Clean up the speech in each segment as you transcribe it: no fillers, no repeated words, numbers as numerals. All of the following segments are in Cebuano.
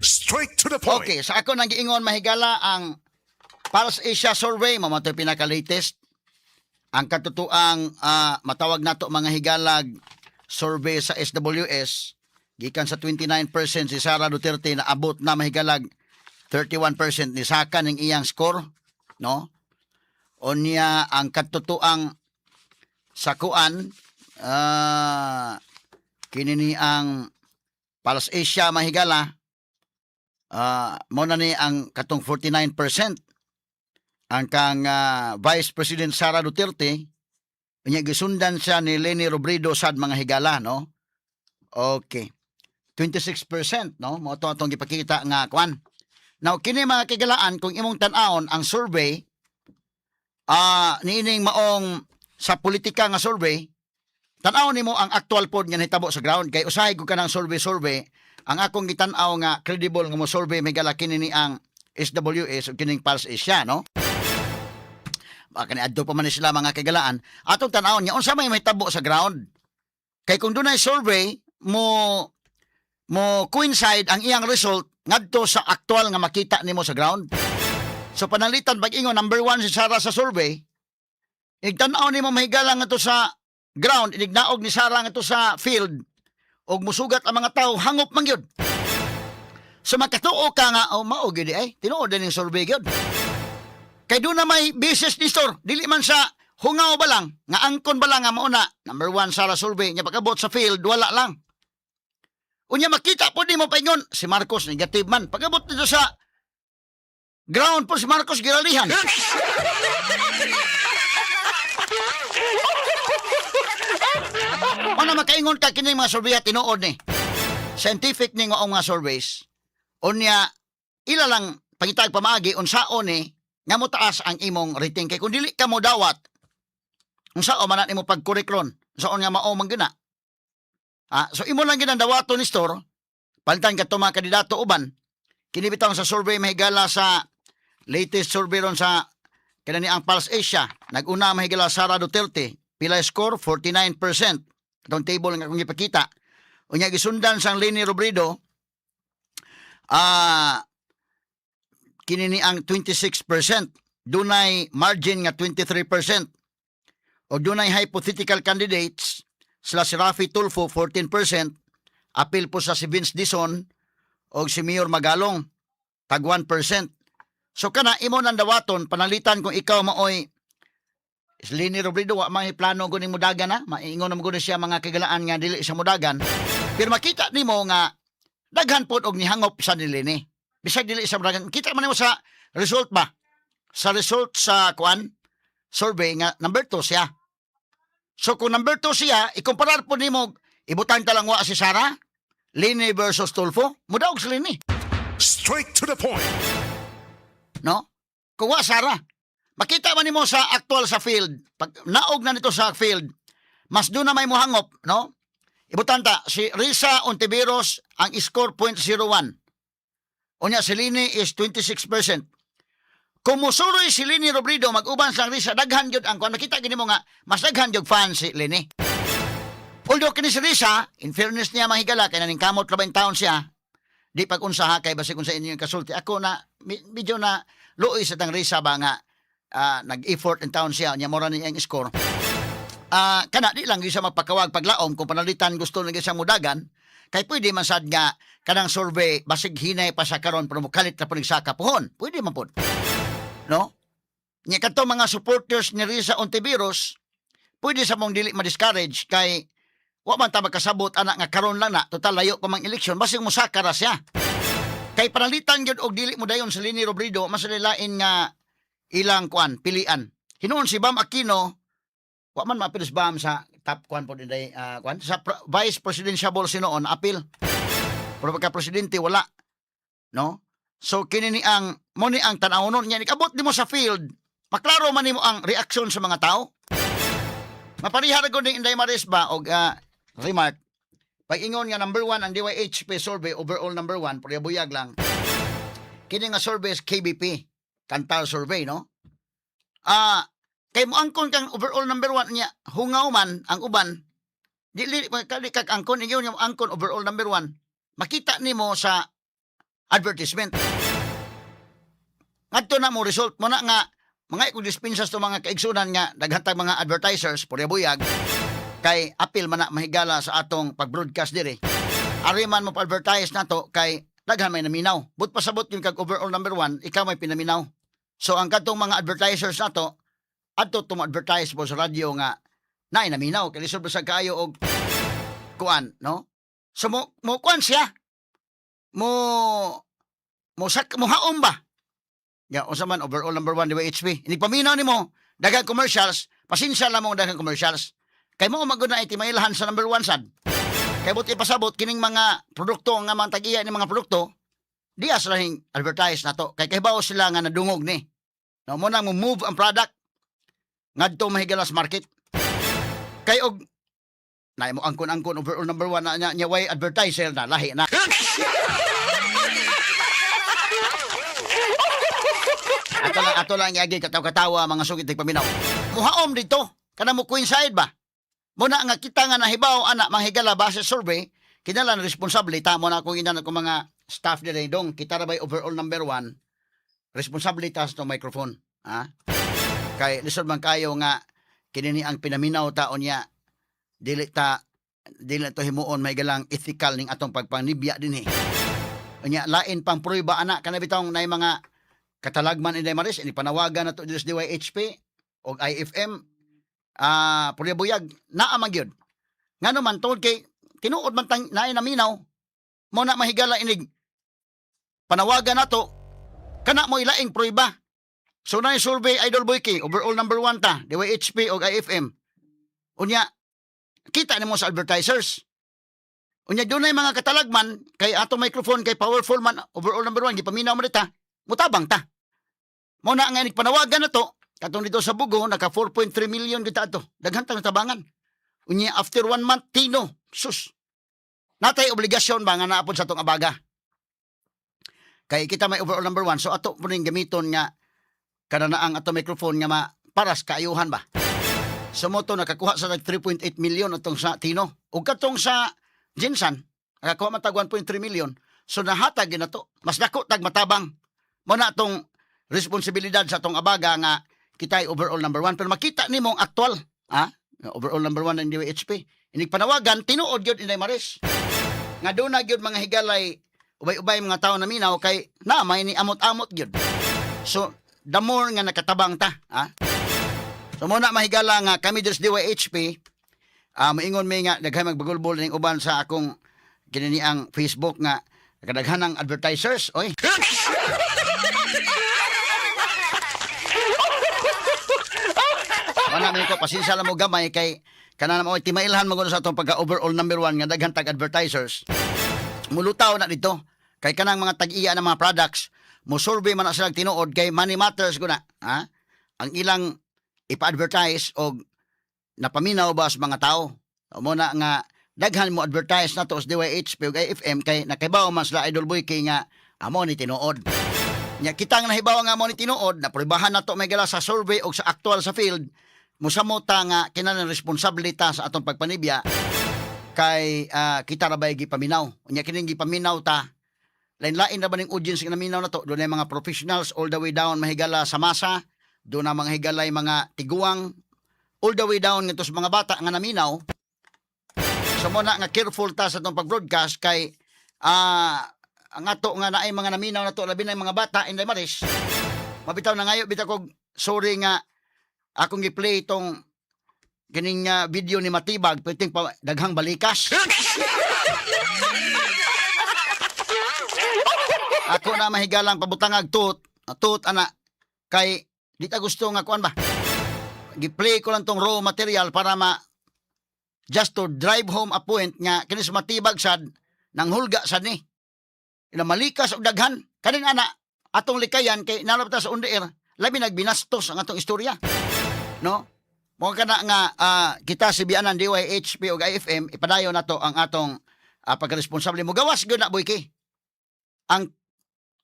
Straight to the point. Okay, sa ako nang giingon, mahigala, ang Pulse Asia survey mao man to'y pinaka-latest. Ang katotoang matawag nato, mga higalag, survey sa SWS, gikan sa 29% si Sara Duterte, naabot na, mahigalag, 31%. Ni saka ning iyang score, no? Unya ang katotoang sa kuan, kini ni ang Pulse Asia, mahigala, mo na ni ang katong 49% ang kang Vice President Sara Duterte. Unya gisundan siya ni Leni Robredo sad, mga higala, no? Okay. 26%, no? Mao to atong gipakita nga kuan. Now kini, mga kahigalaan, kung imong tan-awon ang survey niining maong sa politika nga survey, tan-awon nimo ang actual pod nga nahitabo sa ground, kay usahay ko kanang survey survey. Ang akong gitan-aw nga credible nga mo survey, mahigala, kini ni ang SWS ug kining Pulse Asia, no? Baka ni adto pa man ni sila, mga kahigalaan. Atong tan-awon niya unsa may mahitabo sa ground. Kay kung dunay survey mo mo coincide ang iyang result ngadto sa aktual nga makita nimo sa ground. So pananglitan pag ingon number one si Sara sa survey, igtan-aw nimo, mahigala, ngadto sa ground, inignaog ni Sara ngadto sa field og musugat ang mga tao, hangop man gyud. So makatuo ka nga, oh, mao gyud ay, tinuod din yung survey gyud. Kay doon na may basis ni store, dili man sa hungaw ba lang, nga angkon ba lang nga mauna, number one Sara survey, nya pag-abot sa field, wala lang. Unya makita po di mo paingon, si Marcos negative man. Pag-abot dito sa ground po, si Marcos giralihan. Ano makaingon ka kini mga survey tinuod ni. Scientific ni nga mga surveys. Unya ila lang pangitag pamaagi unsaon ni nga mo taas ang imong rating, kay kung dili ka mo dawat, unsaon man na nimo pag-correct ron, unsaon nga mao man gina. So imo lang ginang dawaton ni store palitan ka mga kandidato uban kini bitaw sa survey, mahigala, sa latest survey ron sa kani ni ang Pulse Asia. Nag-una, mahigala, Sara Duterte. Pila score? 49%. Itong table nga akong ipakita. Unya gisundan sang Leni Robredo, kini ni ang 26%. Dunay margin nga 23%. O dunay hypothetical candidates sila si Raffy Tulfo 14%, apil po sa si Vince Dizon o si Mayor Magalong tag 1%. So kana imo nang dawaton pananglitan kung ikaw maoy Leni Robredo. Wa man plano guni mudagan na, maingon na mo guni siya, mga kahigalaan, nga dili siya mudagan. Pero makita nimo nga daghan pod og nihangop sa ni Leni. Bisag dili siya mudagan, kita man nimo sa result ba? Sa result sa kuan survey nga number 2 siya. So kung number 2 siya, ikumparar po nimo, ibutang ta lang wa si Sara, Leni versus Tulfo, mudaog si Leni. Straight to the point. No? Kung wa Sara, makita man nimo sa actual sa field, pag naog na nito sa field, mas doon na may muhangop, no? Ibutang ta, si Risa Ontiveros ang score 0.01. Unya si Leni is 26%. Kung musuroy si Leni Robredo mag-uban sa Risa, daghan gyud ang kuan, makita gini mo nga mas daghan gyud fan si Leni. Although kini si Risa, in fairness niya, mahigala, kay naning kamot ra ba in taon siya, di pag unsa ha, kay basig unsa inyo yung kasulti. Ako na, medyo na luoy sa tang Risa ba nga nag-effort in town siya, nya mora niya ang score. Kana di lang gyud siya magpakawag paglaom kung pananglitan gusto na gyud siya mudagan, kay pwede man sad nga kanang survey basig hinay pa sa karon pero mokalit na po saka puhon. Pwede man pod. No? Nya kadto mga supporters ni Risa Ontiveros, pwede sa mong dili ma-discourage kay wa man ta magkasabot ana nga karon lang na, total layo pa mang eleksyon, basig mosaka ra siya. Kay pananglitan gyud og dili mo dayon sa Leni Robredo, mas lain nga ilang kuan pilian. Hinuon si Bam Aquino, wa man maapil si Bam sa top kuan po dinday kuan sa vice presidential si noon apil. Pero pagka presidente wala. No? So kini ni ang mo ni ang tan-awon niya, nikabot nimo sa field, maklaro man nimo ang reaksyon sa mga tao. Mapariha ra gud ni Inday Maris ba og remark. Pag ingon nga number one ang DYHP survey, overall number one, pero buyag lang. Kini nga survey is KBP, Kantar survey, no? Kay mo angkon kang overall number one niya, hungaw man ang uban, dili kag angkon ingon nga mo angkon overall number one. Makita nimo sa advertisement. Ngadto na mo result mo na nga mga ikong dispensas to, mga kaigsunan, nga daghan tag mga advertisers purya buyag kay apil man na mahigala sa atong pag-broadcast diri. Ari man mo pa-advertise nato kay daghan may naminaw. But pasabot yung kag overall number one, ikaw may pinaminaw. So ang kadtong mga advertisers nato adto to advertise po sa radyo nga naay naminaw kay lisod ba sa kaayo og kuan, no? So mo kuan siya. Mo sak mo haom ba? Ya, unsa man overall number one DYHP. Inig paminaw nimo daghang commercials, pasensya lamang daghang commercials. Kay mo magud na itimailhan sa number one sad. Kay buti pasabot kining mga produkto nga mga tag-iya ni mga produkto, diya sila hing advertise nato kay kahibaw sila nga nadungog ni. No mo nang mo move ang product ngadto mahigalas market. Kay og na mo angkon-angkon overall number one na niya, way advertiser na lahi na. Ato lang iagi kataw-katawa, mga sugit paminaw. Muhaom dito kana mo coincide ba? Muna nga kita nga nahibaw ana manghigala base survey, kinahanglan responsable ta mo na akong ina akong mga staff dire dong kita ra bay overall number one, responsable ta sa itong microphone, ha? Kay lisod man kayo nga kini ni ang pinaminaw taon niya dili to himuon may galang ethical ning atong pagpanibya dinhi. Unya lain pang prueba ana kana bitawng nay mga katalagman, Inday Maris, ini panawagan na to diri sa DYHP og IFM, purya buyag naa man gyud. Ngano man, tungod kay tinuod man tang naay naminaw mo na mahigala inig panawagan nato kana mo ilaing prueba. So na survey, Idol Boyki, overall number one ta DYHP og IFM. Unya kita nimo sa advertisers. Unya dunay mga katalagman kay ato microphone kay powerful man, overall number one gipaminaw mo ta, mutabang ta. Mo na nga inig panawagan na to katong dito sa Bugo naka 4.3 million kita ato. Daghan tang tabangan. Unya after one month tino sus. Natay obligasyon ba nga naapod sa atong abaga. Kay kita may overall number one, so ato mo ning gamiton nga kada na ang ato microphone nga ma paras kaayuhan ba. So mo to nakakuha sa tag 3.8 million atong sa Tino. Ug katong sa GenSan nakakuha man tag 1.3 million. So nahatag gyud na to. Mas dako tag matabang. Mo na atong responsibilidad sa atong abaga nga kita ay overall number one. Pero makita nimo ang aktual, ha? Nga overall number one ng DWHP. Inig panawagan, tinuod gyud, Inday Maris. Nga doon na gyud mga higalay ubay-ubay mga tao na minaw kay na may ni amot-amot gyud. So the more nga nakatabang ta, ha? So mo na mahigala nga kami diri sa DYHP, moingon mi nga daghan magbagulbol ning uban sa akong kini ang Facebook nga kadaghan ng advertisers, oy. Wala mi ko pasensya lang mo gamay kay kana mo timailhan mo gud sa atong pagka overall number one nga daghan tag advertisers. Mulutaw na dito kay kanang mga tag-iya ng mga products mo survey man na sila tinuod kay money matters guna, ha? Ang ilang ipa-advertise og napaminaw ba sa mga tao. Mo na nga daghan mo advertise na to sa DYHP ug IFM kay nakahibaw man sila, Idol Boy, kay nga amo ni tinuod. Nya kita nga nahibaw nga amo ni tinuod, napruebahan na to may gala sa survey og sa aktual sa field, mosamo ta nga kinahanglan responsibility sa atong pagpanibya kay kita ra bay gipaminaw. Unya kining gipaminaw ta, lain-lain ra ba ning audience nga naminaw na to? Doon mga professionals all the way down mahigala sa masa, doon na mga higalay mga tiguang, all the way down ngadto sa mga bata nga naminaw. So mo na nga careful ta sa atong pag-broadcast kay ang ato nga naay mga naminaw na to labi na yung mga bata, Inday Maris. Mabitaw na ngayo bitaw kog sorry nga akong gi-play itong kining video ni Matibag pwedeng pa daghang balikas. Ako na mahigalang pabutangag tut, tut ana kay di ta gusto nga kuan ba. Gi-play ko lang tong raw material para ma just to drive home a point nga kini sa Matibag sad nang hulga sad ni. Ina malikas og daghan kanin ana atong likayan kay nalap ta sa on the air, labi nagbinastos ang atong istorya. No? Mo kana nga kita si Bianan DYHP ug IFM ipadayon nato ang atong pagkaresponsable mo gawas gyud na boyki. Ang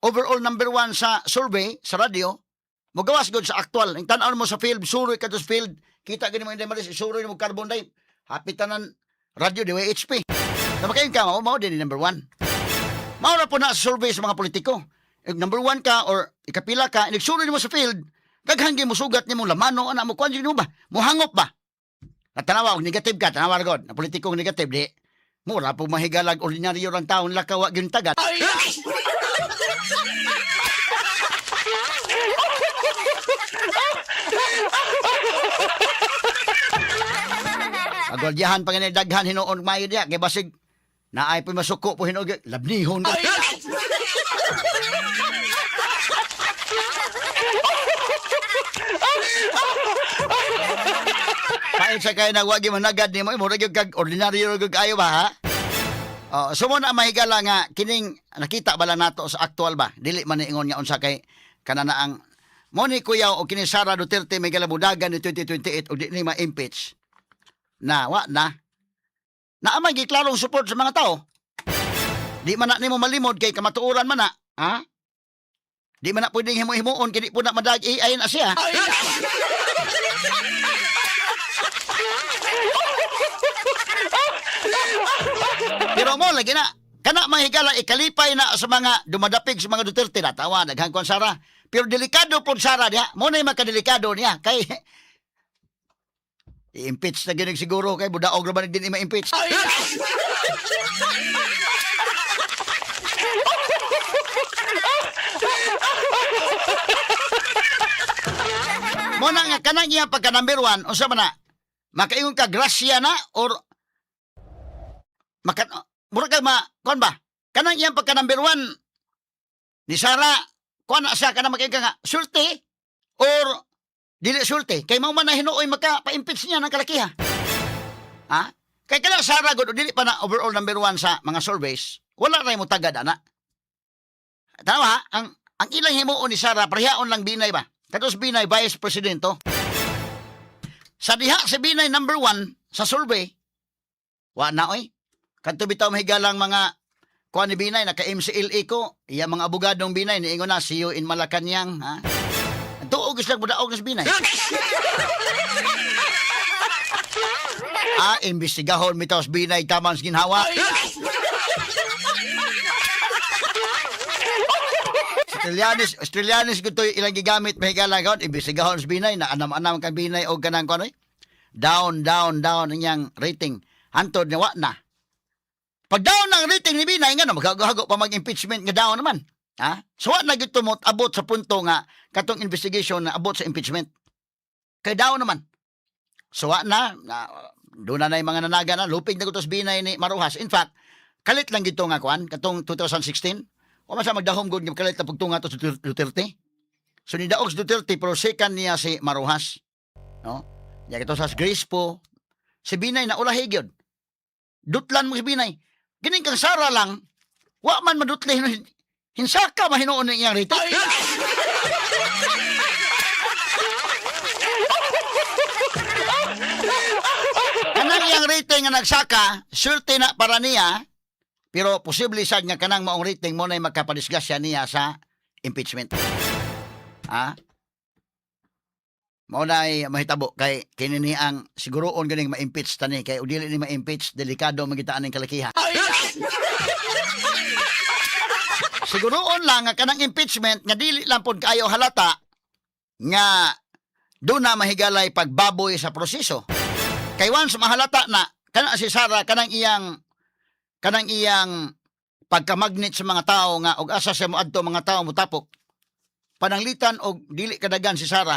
overall number one sa survey sa radyo mo gawas gyud sa aktual. Ang tan-aw mo sa field, suroy ka sa field, kita gani mo, Inday Maris, suroy mo carbon day. Hapit tanan radyo DYHP. Na makayon ka mao mao din ni number one. Mao ra po na sa survey sa mga politiko. If number one ka or ikapila ka, nagsulod nimo sa field, daghan gyud mosugat nimo lamano ana mo kuan nimo ba? Mohangop ba? Natanawa og negative ka, tanawa ra god. Na politikong negative di. Mura po mahigalag ordinaryo lang taon lakaw wa gyud tagat. Agwaldyahan pa nga daghan hinuon maayo diya kay basig naay po masuko po hinuon labnihon ka. Pain sa kay nagwagi managad nimo, mura gyud kag ordinaryo ra gyud kaayo ba ha? Oh, so mo na mahigala nga kining nakita bala nato sa aktual ba? Dili man niingon nga unsa kay kanana ang mo ni kuya o kini Sara Duterte may galabudagan ni 2028 o di ni ma-impeach. Na wa na. Naa man giklarong support sa mga tao. Di man na nimo malimod kay kamatuoran man na, ha? Di man na pwedeng himo-himuon kay di po na madag AI na siya. Pero mo lagi na kana mga higala ikalipay na sa mga dumadapig sa mga Duterte na tawa daghan kon Sara. Pero delikado pod Sara diha. Mo na makadelikado niya kay i-impeach na ginig siguro kay budaog ra ba din ma-impeach. Mo na nga kanang iya pagka number one, unsa man na? Makaingon ka grasya na or maka mura ka ma kuan ba? Kanang iyang pagka number one ni Sara, kuan na siya kanang makaingon ka nga sulti or dili sulti kay mao man na hinuoy maka pa-impeach niya ng kalakiha. Ha? Kay kana Sara gud dili pa na overall number one sa mga surveys, wala ra mo tagad ana. Tama ha? Ang ilang himuon ni Sara parehaon lang Binay ba? Katos Binay vice president to. Sa diha si Binay number one sa survey, wa na oy. Kadto bitaw mahigalang mga kuan ni Binay naka MCLE ko, iya mga abogadong Binay niingon na see you in Malacañang ha. Tuog is lang budaog na si Binay. Ah, imbestigahon bitaw si Binay tamang sa ginhawa. Australianis, Australianis ko to ilang gigamit mahigala kaon imbestigahon si Binay na anam-anam kang Binay og kanang kuan oy. Down, down, down ang iyang rating. Hantod nga wa na. Pag down ang rating ni Binay nga no maghago pa mag-impeachment nga down naman. Ha? So wa na gyud tumot abot sa punto nga katong investigation na abot sa impeachment. Kay down naman. So wa na, na doon na na yung mga nanaga na lupig na gutos Binay ni Maruhas. In fact, kalit lang gito nga kuan katong 2016. Wa man sa magdahom gud nga kalit na pugtunga to sa Duterte. So nidaog si Duterte pero second niya si Maruhas. No? Ya kito sa Grace po. Si Binay na ulahi gyud. Dutlan mo si Binay. Gining kang Sara lang, wa man madutli hinsaka mahinuon ni iyang rito. Kanang iyang rating nga nagsaka, swerte na para niya, pero posible sad nga kanang maong rating mo na makapadisgrasya niya sa impeachment. Ha? Mao na ay mahitabo kay kini ni ang siguroon ganing ma-impeach tani kay og dili ni ma-impeach delikado magitaan ning kalakiha. Siguroon lang nga kanang impeachment nga dili lang pod kaayo halata nga doon na mahigalay pagbaboy sa proseso. Kay once mahalata na kana si Sara kanang iyang pagkamagnet sa mga tao nga og asa siya moadto mga tao motapok. Pananglitan og dili kadagan si Sara.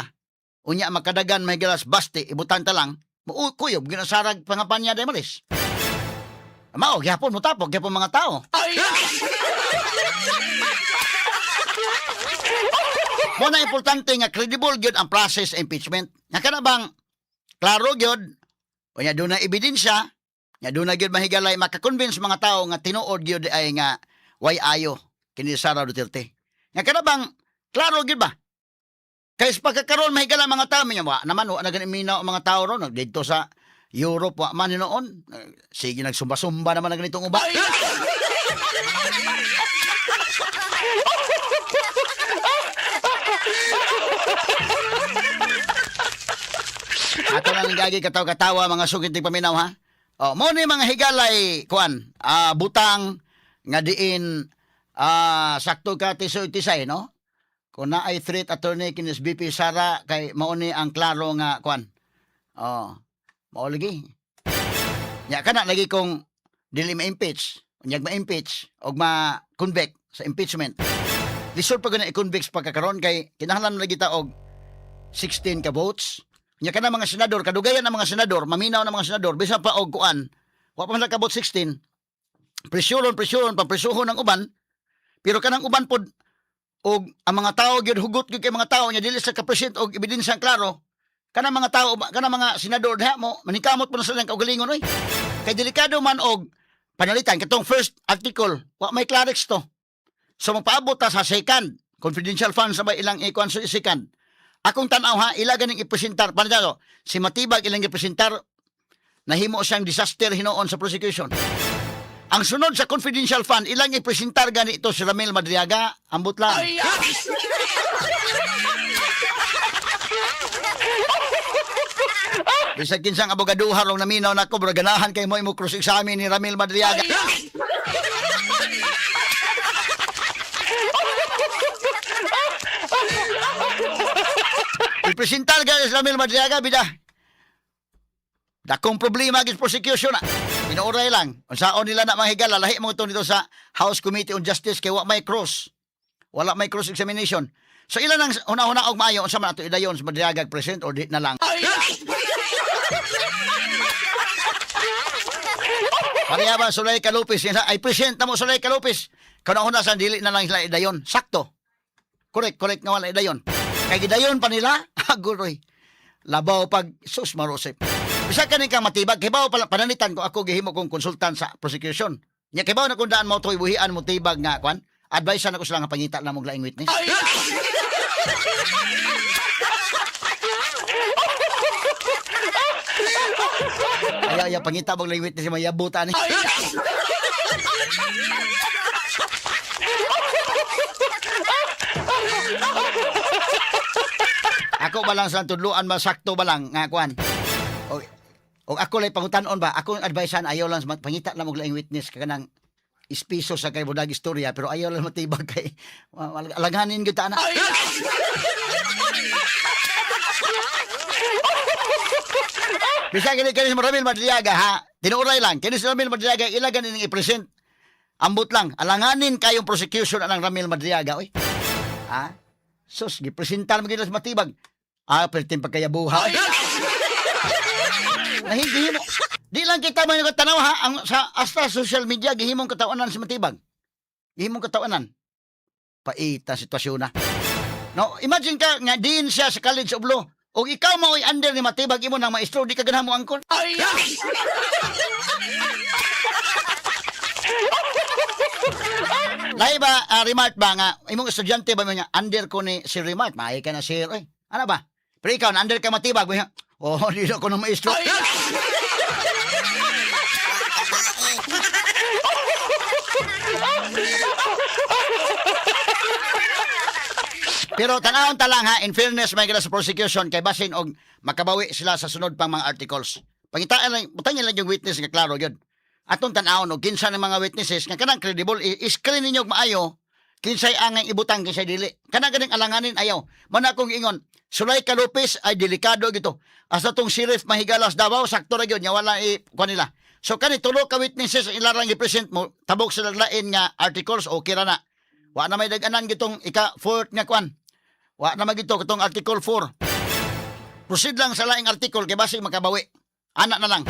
Unya makadagan mahigalas baste ibutan ta lang mukuyob ginasarag pangapanya Damaris. Mao gyapon motapok gyapon mga tao. Mo na importante nga credible gyud ang process sa impeachment. Nga kana bang klaro gyud unya doon na ebidensya, nga doon na gyud mahigalay makakonvince mga tao nga tinuod gyud ay nga way ayo kini Sara Duterte. Nga kana bang klaro gyud ba? Kay sa pagkakaroon mahigala mga tao niya wa naman wa na gani minaw ang mga tao ron didto sa Europe wa man hinuon. Sige nagsumba-sumba naman na ganitong uba. Ato na lang gagi katawa-katawa mga sugit ni paminaw ha. O, mo ni mga higalay kuan, butang nga diin Ah, sakto ka, Tisoy Tisay, no? Kung naay threat, attorney, kinis VP Sara kay mauni ang klaro nga kwan. Oh, mao lagi. Nya kana lagi kung dili ma-impeach, unyag ma-impeach og ma-convict sa impeachment. Lisod pa guna i-convict pagkakaron kay kinahanglan lagi ta og 16 ka votes. Nya kana mga senador, kadugayan ang mga senador, maminaw na mga senador, bisan pa og kuan, wa pa man kabot 16. Presyuron, presyuron, papresuhon ang uban, pero kanang uban pod og ang mga tao gyud, hugot gyud kay mga tao nya dili sa ka-present og ebidensya klaro. Kanang mga tao, kanang mga senador diha mo maningkamot po na sila ng kaugalingon oy. Kay delikado man og panalitan katong first article, wa may clarex to. So magpaabot ta sa second, confidential funds sa may ilang ikuan sa second. Akong tan-aw ha, ila ganing ipresentar panalo si Matibag, ilang ipresentar, nahimo siyang disaster hinuon sa prosecution. Ang sunod sa confidential fund, ilang ipresentar gani ito si Ramil Madriaga, ambot lang. Bisag kinsang abogaduha rong naminaw nako, bro, ganahan kay mo imo cross examine ni Ramil Madriaga. Ipresentar gani si Ramil Madriaga, bida. Dakong problema gid prosecution na. Tinuoray lang. Unsaon nila na mahigala, lahi mo ito nito sa House Committee on Justice kay wa may cross. Wala may cross examination. So ilan ang una-una og maayo, unsa man ato idayon sa Madriaga present or di na lang? Pareha ba Zuleika Lopez? Yan, ay present na mo Zuleika Lopez. Kanahuna sa dili na lang sila idayon. Sakto. Correct, correct nga wala idayon. Kay gidayon pa nila, aguroy. Labaw pag sus marosip. Bisa kanin kang matibag, kibaw pala pananitan ko ako gihimo kong konsultan sa prosecution. Nya kibaw na kung daan mo to ibuhian mo tibag nga kwan. Advice na ko sila nga pangita na mong laing witness. Ayaw, ayaw, pangita mong laing witness, mayabutan ni. Ako ba lang sa tudluan ba, sakto ba lang nga kwan. O ako lay pangutan-on ba, ako ang advisean ayaw lang pangita lang og laing witness ka kanang ispiso sa kay budag istorya, pero ayaw lang matibag kay alanghanin gyud ta ana. Bisag kini kini si Ramil Madriaga ha. Tinuoray lang kini si Ramil Madriaga, ila ganin i-present. Ambot lang, alanganin kayong prosecution anang Ramil Madriaga oy. Ha? Sus, gipresentar mo gyud sa matibag. Ah, pertin pagkayabuha. Nahigihimo. Di lang kita man yung tanaw ha, ang, sa hasta social media gihimong katawanan si Matibag. Gihimong katawanan. Paita sitwasyon na. No, imagine ka nga din siya sa College of Law. Og ikaw mao'y under ni Matibag, imo nang maestro, di ka ganahan mo angkon. Lahi ba, remark ba nga, imong estudyante ba mo nga, under ko ni si Remark, maay ka na sir, oy. Ano ba? Pero ikaw, na under ka Matibag, mo nga, oh, di na ko ng maestro. Pero tanawon ta lang ha, in fairness may sa prosecution kay basin og makabawi sila sa sunod pang mga articles. Pangitaan lang, butangin lang yung witness nga klaro gyud. Atong tan-awon og kinsa ng mga witnesses nga kanang credible, i-screen ninyo og maayo kinsay angay ibutang, kinsay dili. Kanang ganing alanganin ayaw. Man akong ingon, Zuleika Lopez ay delikado gito. Hasta tong Sheriff Mahigalas Davao, sakto ra gyud nya wala i kuan nila. So kani tulo ka witnesses ang ilarang i-present mo, tabok sila lain nga articles, okay ra na. Wa na may dag-anan gitong ika fourth nga kuan. Wa na magito katong article 4. Proceed lang sa laing article kay basig makabawi. Ana na lang.